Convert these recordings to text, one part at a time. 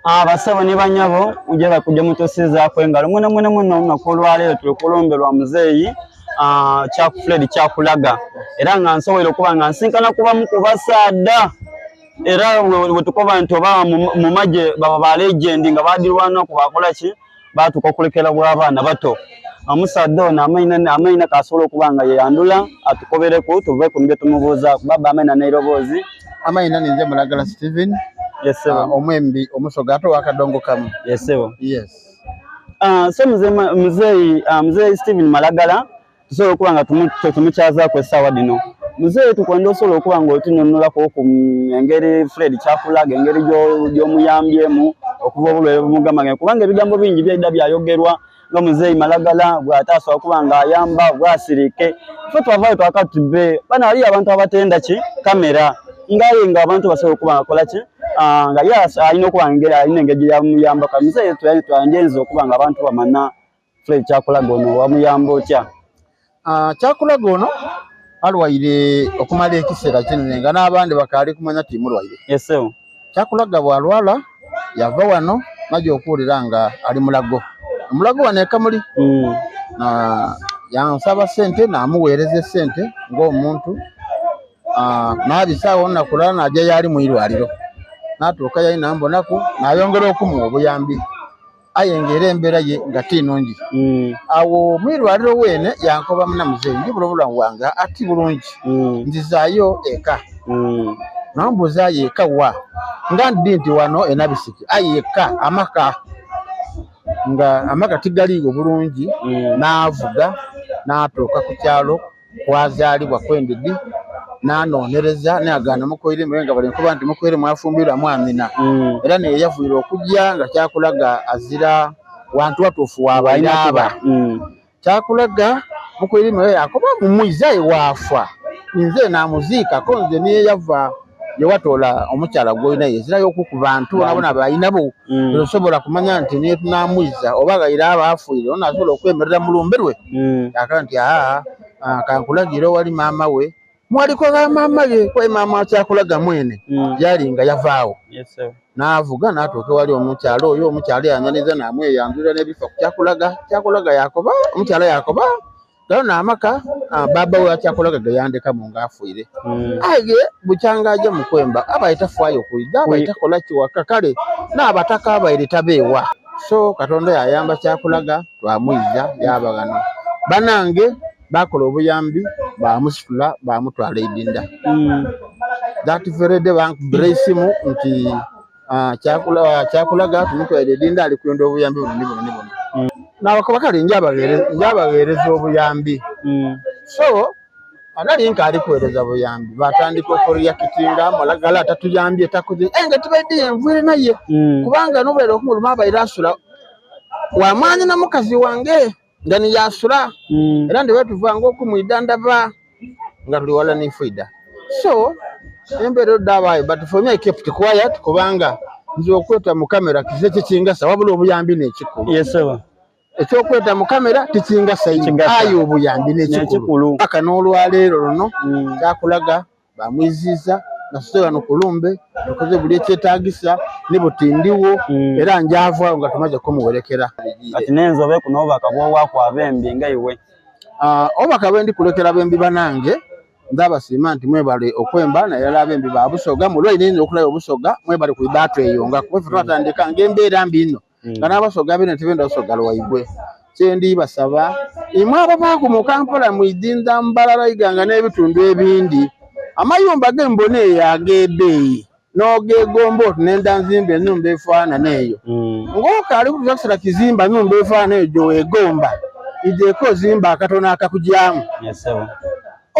Abasebo ni banyabo mujja kujja mutusizaako engalo mwena mwena mwena olunaku olwaleero tuli ku lumbe lwa muzeeyi ah, kya Fred Kyakulaga era nga nsoboire okuba nga nsinkana kubamu ku basaadha era bwe tukoba nti oba mu magye baba ba legend nga badirwanaku bakola ki baatuuka okulekera bw'abaana bato. Omusaadha ono amaina amaina k'asobola okuba nga yeyandula atukobereku tuve ku bye tumubuuzaaku. Baba amaina n'eiroboozi. Amaina ninze Mulagala Steven. Yes sebo. Uh, omwembi omusoga ate owakadongo kamu. Yes sebo. Yes. Uh, so muzeeyi muzeeyi uh, muzeeyi Steven Malagala tusobola okuba nga tumukyazaaku essaawa dhino. Muzeeyi tukwenda osobola okuba nga otununulaku ku engeri Fred kyakulaga engeri gy'omuyambyemu okuva obulwaire bumugamaganya kubanga ebigambo bingi byaidha byayogerwa nga muzeeyi Malagala bw'ataasobola kuba nga ayamba bwasirike. Ffe twavaayo twaka tuti be bano aliyo abantu abatenda ki kamera ngaye nga abantu basobola okuba nga kola ki ah, nga ye alina okuba nga alina engeri gye yamuyambako. Muzeeyi twandyenze okuba nga abantu bamanya Fred Kyakulaga ono wamuyamba otya? Uh, Kyakulaga ono alwaire okumala ekiseera kinene nga n'abandi bakaali kumanya ti mulwaire. Yes, sir. Kyakulaga bw'alwala yava wano naja okuwulira nga ali mulago. Omulago wano e Kamuli. Mm. Na yansaba sente namuweereza esente ng'omuntu uh, naabisaawo olunaku lulala naja yaali mu irwaliro natuuka yali nambonaku nayongera okumuwa obuyambi. aye nga era embeera ye nga ti nungi. Mm. Awo mwirwaliro weene yankoba muna muzeeyi njibula obulamu bwange ati bulungi mm. nzizaayo eka mm. nambuuzaayo eka wa nga ndi nti wano enabisiki aye eka amaka nga amaka tigaliiwo bulungi mm. naavuga naatuuka ku kyalo kwazaalibwa kwendidi nanonereza nagana mukoire mwe nga bali nkuba nti mukoire mwafumbirwa mwamina mm. era naye yavuire okujja nga kyakulaga azira wantu watuufu wabaire aba mm. kyakulaga mukoire mwe yakoba mumwiza ewaafa nze namuziikako nze niye yava yewatoola omukyala gwolina yezirayo oku ku bantu bonabona balinabo Mm. osobola kumanya nti niye tunamwiza oba gaire aba afiire ono asobola okwemerera mu lumbe lwe Mm. aka nti aa kankulagire owali maama we mwaliko ga maama ye kwaye maama akyakulaga mwene Mm. yali nga yavaawo Yes, sir. n'avuga n'atuuka ewali omukyala oyo omukyala yananiza namweyanjulira n'ebifa ku kyakulaga kyakulaga yakoba omukyala yakoba gano n'amaka ah, baaba we akyakulaga geyandekamu ng'afiire Mm. aye bukyanga aja mu kwemba abaye tafaayo kwidha abaye takola kiwaka kale n'abataka abaire tabeewa so katonda yayamba kyakulaga twamwiza yaba ghano banange bakola obuyambi bamusitula bamutwala eidinda Mm. that very day bankubira esimu nti ah, kyakula kyakulaga tumutwaire edinda ali kwenda obuyambi buno ni buno ni buno Mm. nabakoba kale njabaweereza obuyambi Mm. so anali nkaali kuweereza buyambi batandika okureactinga malagala atatuyambye takoze eh, nga tibaidiye nvwire naye Mm. kubanga nobuleera okumuluma abaire asula wamwanya na mukazi wange nga niyasula Mm. era ndiwe tuvanga okumwida ndaba nga tuli wala nifuida so embeera odaabayo but for me I kept quiet kubanga nze okweta mu kamera kize kikingasa wabula obuyambi n'ekikulu Yes, sir. ekyokweta mu kamera tikingasa inho Kingasa. aye obuyambi n'ekikulu N'ekikulu. paka n'olwaleero luno Mm. kyakulaga bamwiziza nasuse wano kulumbe tukoze buli ekyetagisa ne butindiwo Mm. era njavaawo nga tumaze kumuwerekera Kati n'enzobe kuno obubaka bw'owaaku abembi nga iwe. Ah, obubaka bwe ndi kulekera bembi banange ndabasiima nti mwebale okwemba naye era abembi ba Busoga mulwaire inho okulaba Obusoga mwebale kwidha tweyunga kuba ffe twatandika ng'embeera mbi inho Mm. nga n'abasoga bene tibenda Busoga lwaibwe kyendi basaba imwe ababaaku mu Kampala mwidinda Mbarara Iganga n'ebitundu ebindi amayumba gembona eyo ag'ebbeeyi n'ogegomba oti nenda nzimba ennyumba efaanana eyo Mm. ng'okaali kutuza kizimba nyumba efaanana eyo gyeweegomba idheeko ozimba akatono akakugyamu Yes, sir.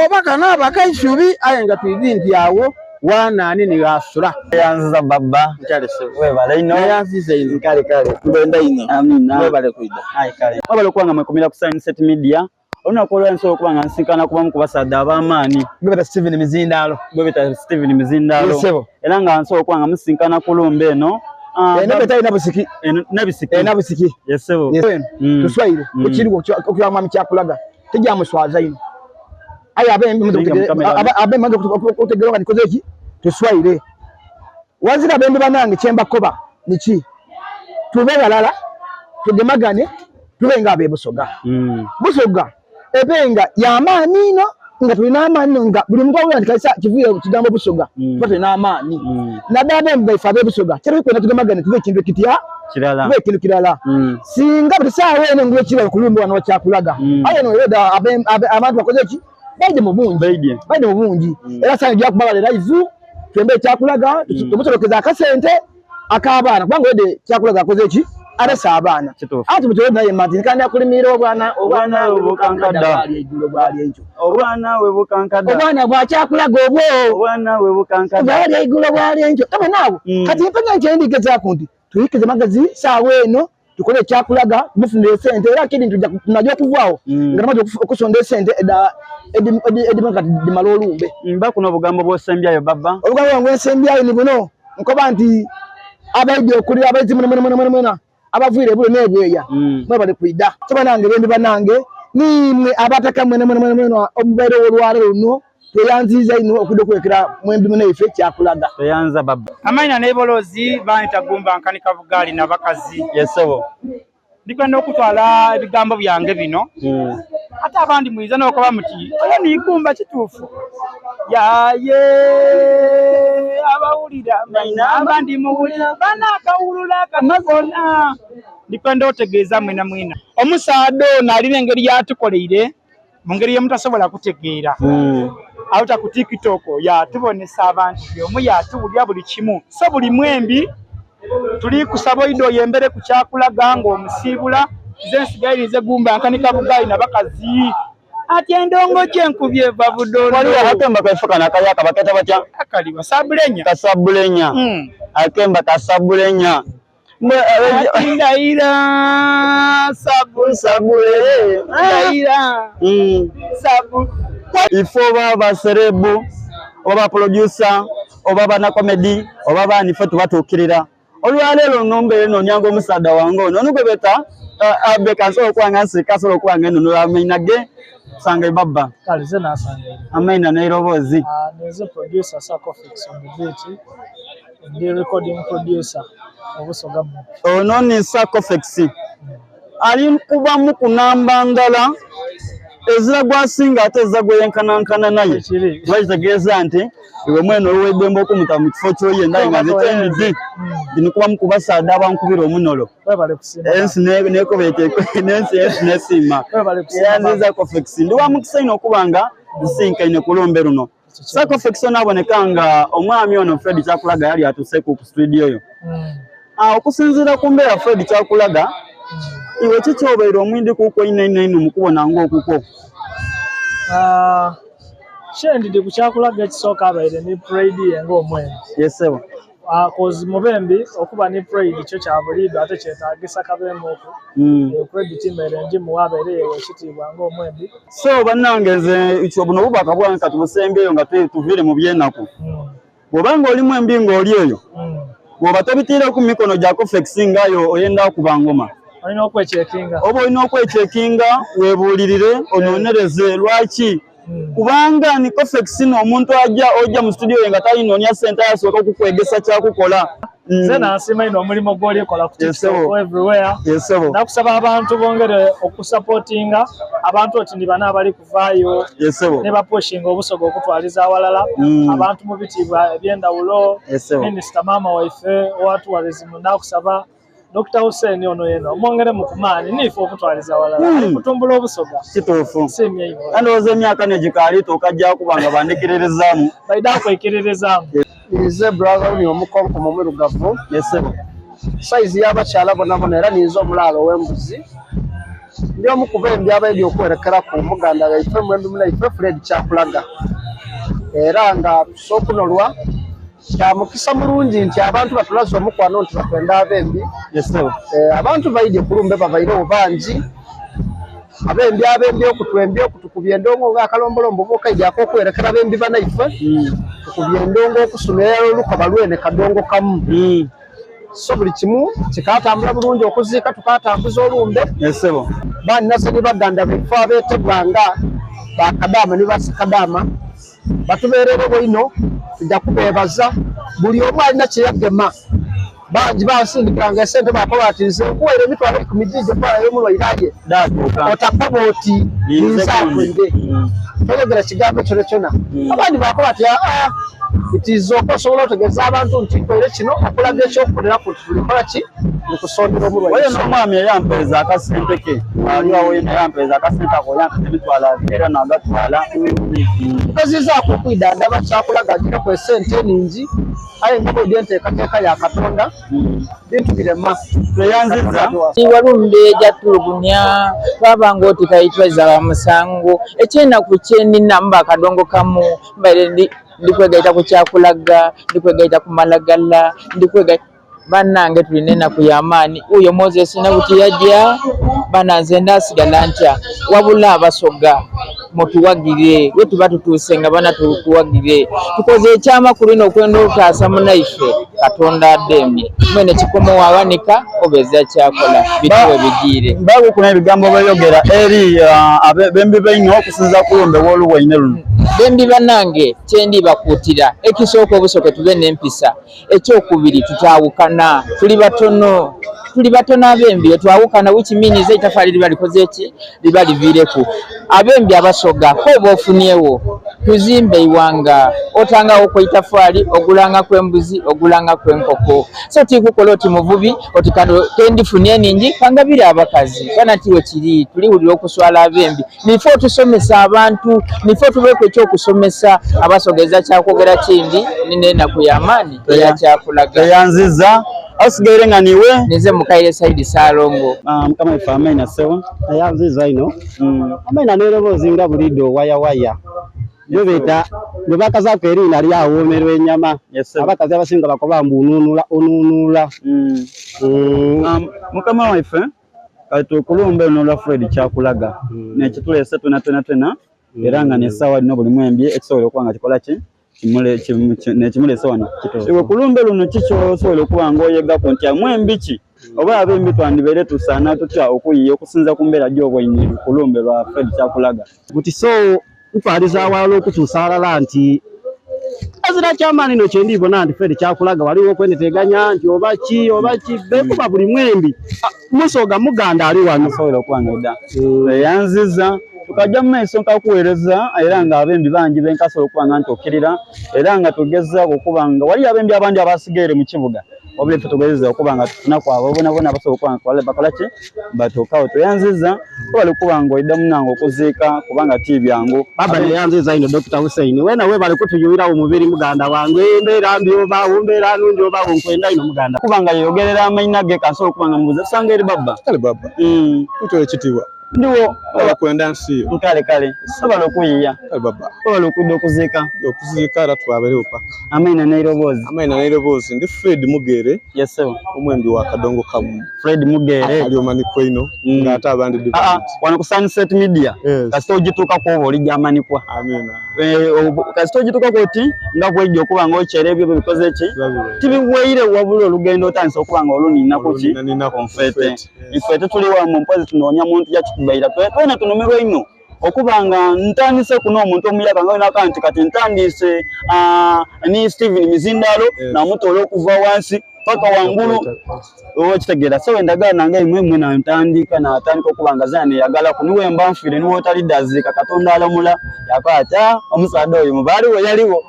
oba kanaaba akaisubi aye nga twidi nti awo wanaani ni ghasula Yanziza baba. nkyale ssebo Webale ino. nayanziza ino Kale kale. mbenda ino Amina. mwebale kwidha Aye kale. Wabale okuba nga mwekumira ku Sunset Media. Olunaku olwa nsobola okuba nga nsinkana kubamu ku basaadha ab'amaani Gwebeta Steven Mizindaalo. gwebeta Steven Mizindaalo. Yes, ssebo. Era nga nsobola okuba nga musinkana ku lumbe eno. Ah, Eno beta ina busiki. eno nabisiki. Ena busiki. Yes, ssebo. Yes. Eno Mm. tuswaire Mm. kukiriwo okya mwami kyakulaga tejamuswaza ino. Aye abembi muze Linga kutegere mu kamera. abembi muze kutegere nga nikoze ki tuswaire. Wazira abembi banange kyemba koba niki. Tube ghalala, tugemagane, tube nga ab'e Busoga. Busoga ebe nga ya maani inho, nga tulina amaani inho, nga buli muntu awulira nti kaisa kiviire ku kigambo Busoga, tuba tulina amaani. Naddala abembi baife ab'e Busoga, kye tuli kwenda tugemagane tube ekintu ekitya? Kirala. Tube ekintu kirala. Singa buli saawa eno ngula ekirala ku lumbe wano wakyakulaga. Aye eno era abantu bakoze ki? Baidye mu bungi. Baidye. Baidye mu bungi. Era saawa ejja kuba bale live, twembe ekyakulaga, tumusolokeze akasente ak'abaana kubanga wede kyakulaga akoze ki? Alese abaana. Kituufu. Anti mutyo naye mati kandi akulimira obwana, Obwana we bukankada. bwali eggulo bwali enkyo. Obwana we bukankada. Obwana bwa kyakulaga obwo. Obwana we bukankada. Bwali eggulo bwali enkyo. Kama naawe. Kati mpanya nti endigezaaku nti tuyikize magezi saawa eno tukole ekyakulaga tumufunire esente era kiri nti tunajja okuvaawo nga tumaze okusonda esente edima kati dimala olumbe. Mba kuno obugambo bw'osembyayo baba. Obugambo bwange bwensembyayo ni buno nkoba nti abaidi okulira abaizi mwena mwena mwena mwena abaviire ebule n'ebweya mwebale kwida. So banange bembi banange nimwe abataka mwena mwena mwena mwena omubaire olwaleero luno tweyanziiza ino okudda okwekera mwembi munaife kyakulaga. Tweyanza baba. Amaina n'ebolozi banita gumba nkanika bugaali na bakazi. Yesebo. Ndikwenda okutwala ebigambo byange bino. Ate abandi mwiza n'okoba muti oyo ni gumba kituufu. Yaye abawulira maina abandi muwulira bana akawulula kanagona. Ndikwenda otegeeza mwena mwena. Omusaadha ono alina engeri yatukoleire mu ngeri yemutasobola kutegeera. Awuta ku TikTok yatubonesa abantu buli omu yatuwulira buli kimu. So buli mwembi tuli kusaba oidde oyembere ku kyakulaga ng'omusiibula nze nsigaire nze gumba nkanika bugaali na bakazi. Ati endongo gye nkubye eva Budondo. Waliwo akemba kaife kano akayaka baketa batya? Akaliwa sabulenya. Kasabulenya. Akemba kasabulenya. Ati ndayira sabu Sabule. ndayira sabu. Ifo oba baserebu oba ba producer oba bana comedy oba bani ffe tubatuukirira. Olwaleero nombeere nonyanga omusaadha wange ono ono gwe beeta Abeka nsobola okuba nga nsirika asobola okuba nga ennonula amaina ge tusanga ebabba. Kale ze nasangaire. Amaina n'eiroboozi. Nze producer Sarcofix on the beat. Ndi recording producer obusoga mu. Ono ni Sarcofix. Ali kubamu ku namba ndala ezira gwasinga ate ezira gweyenkanankana naye. Ekiri. Lwakitegeeza nti iwe mwene ow'eddembe okumuta mu kifo ky'oyenda nga nze kyendi ndi kubamu ku basaadha abankubira omunolo. Webale kusiima. Ensi nekoba eti n'ensi ensi nesiima. Webale kusiima. Eyanziza Cofex. Ndi wa mukisa ino okuba nga nsinkaine ku lumbe luno. Sarcofix ono aboneka nga omwami ono Fred Kyakulaga yali atuuseeku ku studio yo. Okusinziira ku mbeera Fred Kyakulaga, iwe ki ky'obaire omwindi kuko ino ino ino mu kubona ng'okukwo? Kyendidi ku Kyakulaga ekisooka abaire ni pride ye ng'omwembi. Yesebo. Cause mubembi okuba ni pride kyo kya buliidho ate kyetaagisa kabeemuuku. Eyo credit mbeere ngimuwa abeere yeewa ekitiibwa ng'omwembi. So bannange nze ekyo buno obubaka bwange katubusembyeyo nga tuviire mu byenaku. Bw'oba ng'oli mwembi ng'oli eyo, bw'oba tobitiireku mikono gya Cofex ngayo oyenda kuba ngoma. Olina okwekyekinga. Oba olina okwekyekinga weebuulirire onoonereze lwaki. Kubanga ni Cofex n'omuntu ajja ojja mu studio ye nga talinoonya ssente asooka okukwegesa kyakukola. Nze nansiima ino omulimu gw'olikola ku TikTok everywhere. Yesebo. Nakusaba abantu bongere okusupportinga abantu oti ni bano abali kuvaayo Yesebo. ne bapushinga obusoga okutwaliza awalala abantu mu bitiibwa eby'endawulo. Yesebo. Minisita maama waife owa tourism nakusaba Dr. Hussein ono yeno omwongere mu kumaanyi niife okutwaliza awalala ali kutumbula obusoga. Kituufu. Nsiimye ino. Ndowooza emyaka negikaali tuuka kuba nga bandikiririzaamu. Baida kwekiririzaamu. Nze brother ni omukonkomo omwirugavu. Yesebo. Saizi y'abakyala bona bona era ninze omulaalo ow'embuzi. Ndi omu ku bembi abaidi okwerekeraku muganda waife mwembi munaife Fred Kyakulaga. Era nga tusa okunolwa kya mukisa mulungi nti abantu batulaze omukwano nti bakwenda abembi. Yesebo. Abantu baidye kulumbe babairewo bangi. Abembi abembi okutwembi okutukubya endongo ng'akalombolombo bokaidi ak'okwerekera abembi banaife. Tukubya endongo okusomera olukoba lwene kadongo kamu. So buli kimu kikatambula bulungi okuziika tukatambuza olumbe. Yesebo. Bannase ni baganda baife abeetebwanga bakadaama ni basikadaama batubeererewo ino tujja kubeebaza buli omu alina kye yagema. Bangi bansindikiranga esente bakoba ati nze nkuwaire emitwalo 10 gigyo twalayo omulwaire aye otakoba oti ninze atwaire toyogera kigambo kyona kyona. Abandi bakoba ati aa itiza osobola otegeeza abantu nti ntwaire kino okulaga ekyokukoleraku nti tulikola ki mukusondera omulwaire. Oyo n'omwami eyampeereza akasente ke ali awo yena yampeereza akasente ako yampeereza emitwalo 20 era nagatwala. Tugezizaku okwidandaba kyakulaga agireku esente eningi aye nga bwedi enteekateeka ya Katonda bintu birema. Tweyanziza. Walumbe jatulugunya twabanga oti kaitwaiza ba musango ekyenaku kyenina mba akadongo kamu mbaire ndikwegaita ku kyakulaga, ndikwegaita ku malagala, ndikwegaita bannange tulina enaku y'amaani. Uyo Moses nabuti yajja bana nze ndasigala ntya wabula abasoga mutuwagire we tuba tutuuse nga bana tuwagire tukoze ekyamakulu ino okwenda olutaasa munaife Katonda ademye mwene kikomo wawanika oba kyakola bituwe bigiire bagukuna ebigambo byeyogera eri bembi baino okusinza kulumbe w'oluwaine luno. Bembi bannange kyendi bakuutira ekisooka obusoke tube n'empisa, ekyokubiri tutawukana, tuli batono tuli batono abembi etwawukana which means eitafaali liba likoze ki liba liviireku. Abembi abasoga ko oba ofuniewo tuzimbe iwanga otangawo ku itafaali ogulangaku embuzi ogulangaku enkoko so tikukola oti muvubi oti kano kendifunie eningi kangabire abakazi kana tiwe kiri tuliwulira okuswala abembi nife otusomesa abantu nife otubeeku ekyokusomesa abasogeza kyakwogera kindi nina enaku y'amaani eyakyakulaga. Tweyanziza asigaire nga niwe nize mukaire Saidi Salongo. Mukama waife amaina sewo ayanziza ino amaina n'eroboozi nga bulido waya waya gwe bakazaako eriina lyawoomerwa enyama abakazi abasinga bakoba mbu onunula onunula. Mukama waife kati okulumba eno olwa Fred kyakulaga nekituleese twena twena twena era nga n'essaawa lino buli mwembi ekisobola okuba nga kikola ki nekimulese wano. Iwe kulumbe luno kikyosobola okuba nga oyegaku nti mwembi ki oba abembi twandibeere tusaana tutya okuyiiya okusinza ku mbeera gy'obwaine kulumbe lwa Fred kyakulaga. Buti so kutwaliza awalala okutuusa alala nti azira kyamaani no kyendibona nti Fred kyakulaga waliwo okweneteganya nti oba ki bekuba buli mwembi musoga muganda ali wano asobola okuba nga edda eyanziza tukajja mu maiso nkakuweereza era nga abembi bangi benkasobola okuba nga ntuukirira era nga tugezaako okuba nga waliyo abembi abandi abasigaire mu kibuga wabula ffe tugezeza okuba nga tufuna kwabo bonabona basobola okuba nga bakola ki batuukawo. Tweyanziza webale okuba nga oidda munange okuziika kubanga ti byangu. Baba neyanziza ino Dr. Hussein wena webale kutuyuwirawo omubiri muganda wange embeera mbi obaawo mbeera nungi obaawo nkwenda ino muganda. Kuba nga yeyogerera amaina ge kansobola okuba nga mubuuza tusanga eri babba. Kale babba. Tutola ekitiibwa. Ndiwo okwenda nsiyo. Kale kale sobola okuyiiya. Kale babba. Webale okudda okuziika. Okuziika era twabeerewo paka. Amaina n'eiroboozi. Amaina n'eiroboozi ndi Fred Mugere. Yes sir. Omwembi wa Kadongo Kamu. Fred Mugere. Ali omanikwa ino ng'ate abandi wano ku Sunset Media. Kasita ogituukako oba olijja amanikwa. Amina. Kasita ogituukako oti nga bwejja okuba nga okyera ebyo bikoze ki tibiweire wabula olugendo otandise okuba nga oluninaku ki konfete. Ife tetuli wamu mpozi tunoonya muntu yakitubaira twena tunumirwa ino okuba nga ntandise kuno omuntu omuyaka nga naka nti kati ntandise ni Steven Mizindalo namutoola okuva wansi paka wangulu okitegeera. So endagala nange imwe mwe nantandika natandika okuba nga zana neyagala ku niwe mba nfiire niwe otaliddaziika Katonda alamula yakwata omusaadha oyo mubaaliwo yaliwo.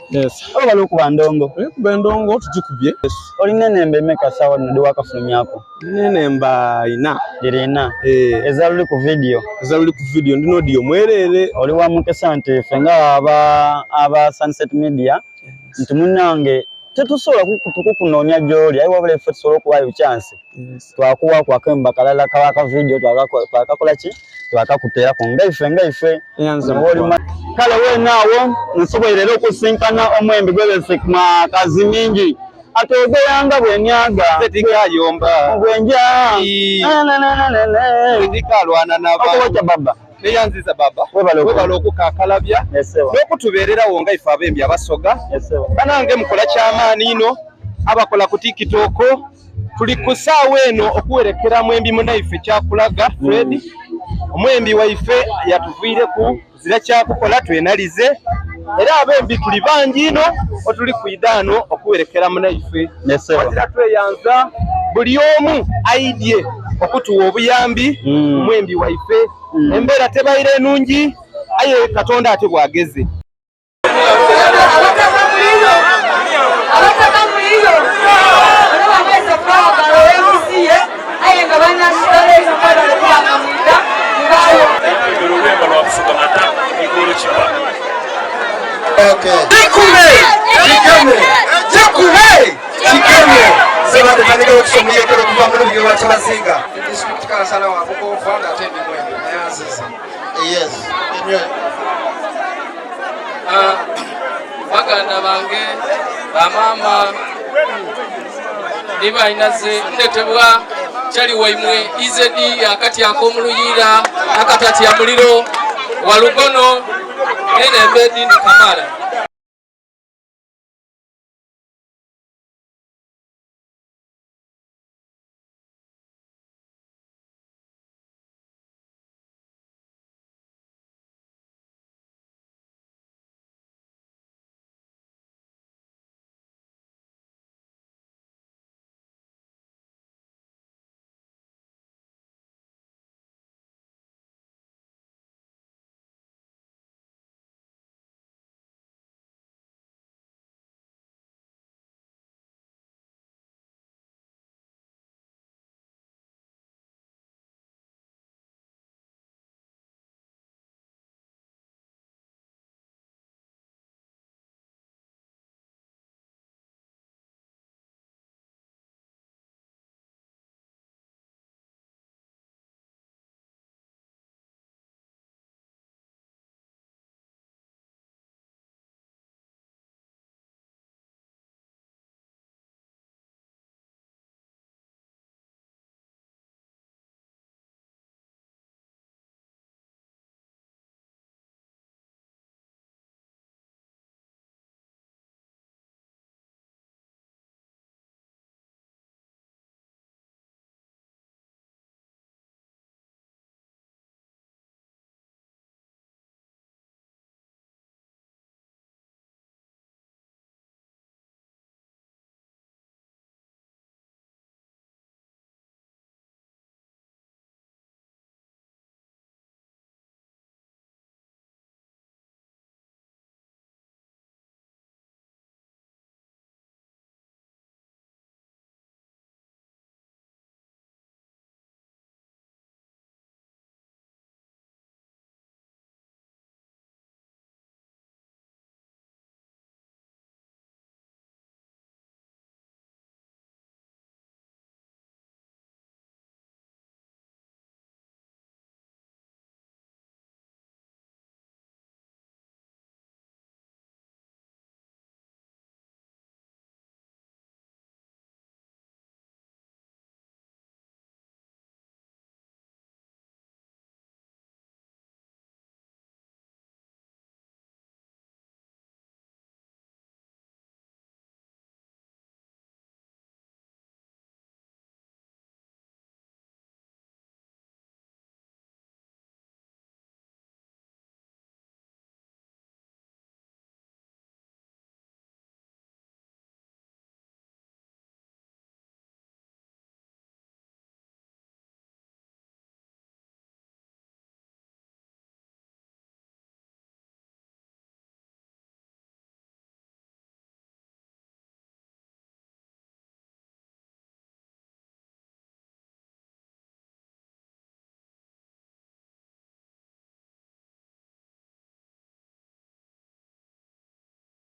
Oba bali okuba ndongo. Okuba endongo tugikubye. Olina enembe emeka saawa lino diwakafulumyako? Nenemba ina. Ina. Eza luli ku video. Eza luli ku video ndino audio mwerere. Oli wa mukesa nti ffe nga aba Sunset Media nti munnange tetusobola kukunoonya gy'oli aye wabula ffe tusobola okuwaayo chance. Twakuwa kwakemba kalala ka video twakakola ki twakakuteerako nga ife Kale weenaawo nsoboire era okusinkana omwembi gwebese kazi mingi atogeranga bwenyaga tekayomba bwenja ndikalwana n'abantu baba neyanziza baba webale okukakalabya n'okutubeererawo nga ife abembi abasoga banange mukola kyamaani ino abakola ku TikTok tuli ku ssaawa eno okuwerekera mwembi munaife kyakulaga Fred omwembi waife yatuviireku zira kyakukola twenalize. Era abembi tuli bangi inho otuli kwidha ghano okuwerekera munaife. Wazira tweyanza buli omu aidhye okutuwa obuyambi ku mwembi waife. Embeera tebaire nungi aye Katonda ate bwageze. Yes. Ah, baganda bange bamaama ni bainaze ndetebwa kyali waimwe izedi akati ak'omuluyiira akatatya muliro walugono n'enembe edindi kamala.